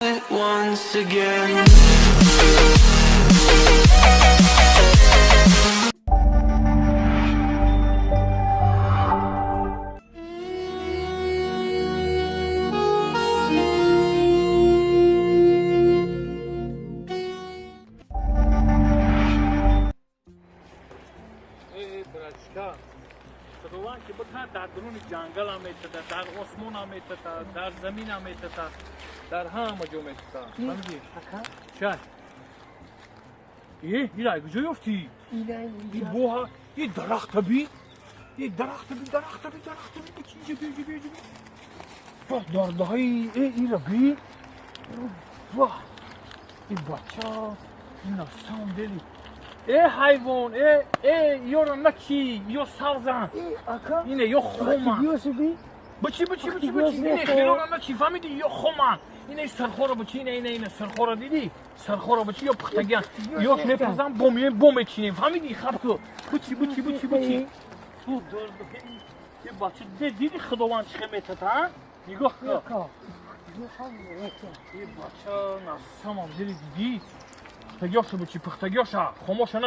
It once again. Эй, братишка, худованд ки бикунад, дар дуруни ҷангалам метата, дар осмонам метата, дар заминам метата, дар ҳама ҷо метата. Фаҳмидӣ? Чай е, ира куҷо ёфтӣ? И боҳа, и дарахта би, и дарахта би, дарахта би, дарахта би, инҷа би, инҷа би, инҷа би. Ваҳ, дардаҳои э, ира би. Ваҳ, и бача, на самом деле, э, ҳайвон, э, э, ёро наки, ё савзан ине, ё хоман. Бичи, бичи, бичи, бичи, ине хелора начи, фаҳмиди? Ё хоман, ине сархоро бичи, ине, ине, ине сархоро дидӣ? Сархоро бичи, ё пухтагиан, ё мепазам, бо меем, бо мечинем, фаҳмиди? Хаб ку, бичи, бичи, бичи, бичи. Е, бача, диди, худованд чӣ хел метата, а? Нигоҳ кун, е, бача, на самом деле, дидӣ? Пухтагиёша бичи, пухтагиёша, хомоша.